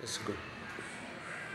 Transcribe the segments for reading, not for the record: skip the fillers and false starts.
Let's go.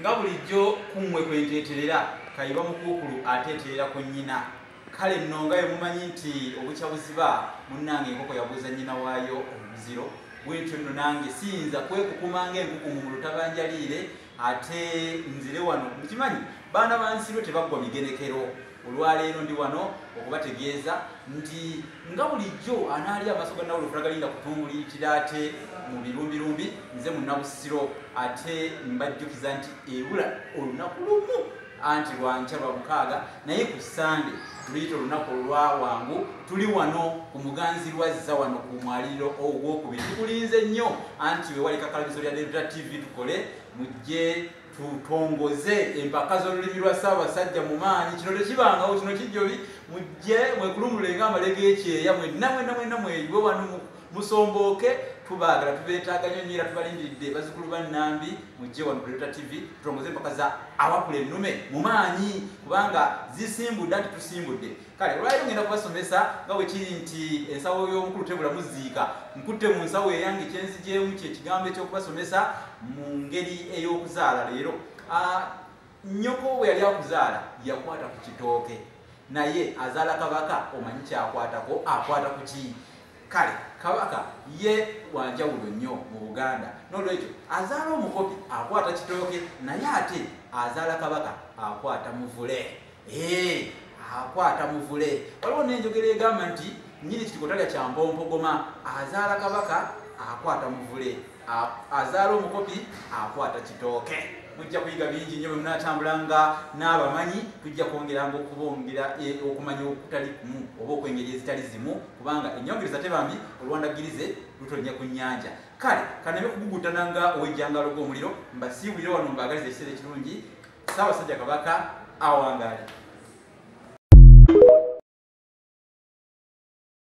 Nga bulijjo kummwe kwenteeterera, Kayiba Mukuukulu ateeterera ku nnyina. Kale nno nga bwe mumanyi nti obukya buziba, munnange enkoko yabuuza nnyina waayo omuziro. Bwentyo nno nange siyinza kwekukuma ng'enkukumu mu lutabanjaliire ate nzire wano. Mukimanyi baana ba Nsirwe tebaggwa migenekero. Olwaleero ndi wano okubategeeza nti nga bulijjo anaali amaaso ga Nawolovu tagalinda kutunguliitira ate mu birumbirumbi, nze Munnabusiro ate mbajjukiza nti ebula olunaku lumu, anti lwankya lwa mukaaga, naye ku Ssande tuluyita olunaku olwa wangu. Tuli wano ku Muganzi Lwazza wano ku mwaliriro ogwokubiri, tukulinze nnyo anti wewali kakalabizo lya Delta TV, tukole mujje tutongoze empaka z'olulimi lwa Ssaabasajja mu maanyi. Kino tekibangawo, kino kijjobi. Mujje mwekulumule ng'amale g'ekyeya, mwenna mwenna mwenna mweyiwe wano musombooke, tubaagala, tubeetaaga nnyo nnyo era tubalindiridde. Bazzukulu ba Nnambi, mujje wano ku Delta TV tutongoze empaka za awakula ennume mu maanyi, kubanga zisimbudde anti tusimbudde. Kale olwaleero ngenda kubasomesa nga bwe kiri nti ensawo y'omukulu tebula muziika. Nkutte mu nsawo eyange kyenzigyemu kyekigambo ekyokubasomesa mu ngeri ey'okuzaala leero. Nnyoko bwe yali akuzaala yakwata ku kitooke, naye azaala kabaka omanyi kyakwatako, akwata ku ki? Kale kabaka ye wanjawulo nnyo mu Buganda, n'olwekyo azaala omukopi akwata kitooke, naye ate azaala kabaka akwata muvule. Akwata muvule. Waliwo n'enjogera egamba nti nnyini kitiko talya kya mpompogoma. Azaala kabaka akwata muvule, azaala omukopi akwata kitooke. Mujja kuyiga bingi nnyo bwe munaatambulanga n'abamanyi. Tujja kwongeranga okubongera okumanya okutali kumu oba okwengeri ezitali zimu, kubanga ennyongereza tebambi olwandagirize lutonnya ku nnyanja. Kale kaneme kugugutana nga ow'ejjangalo g'omuliro, mbasiibulire wano, mbaagaliza ekiseera ekirungi. Ssaabasajja Kabaka awangaale.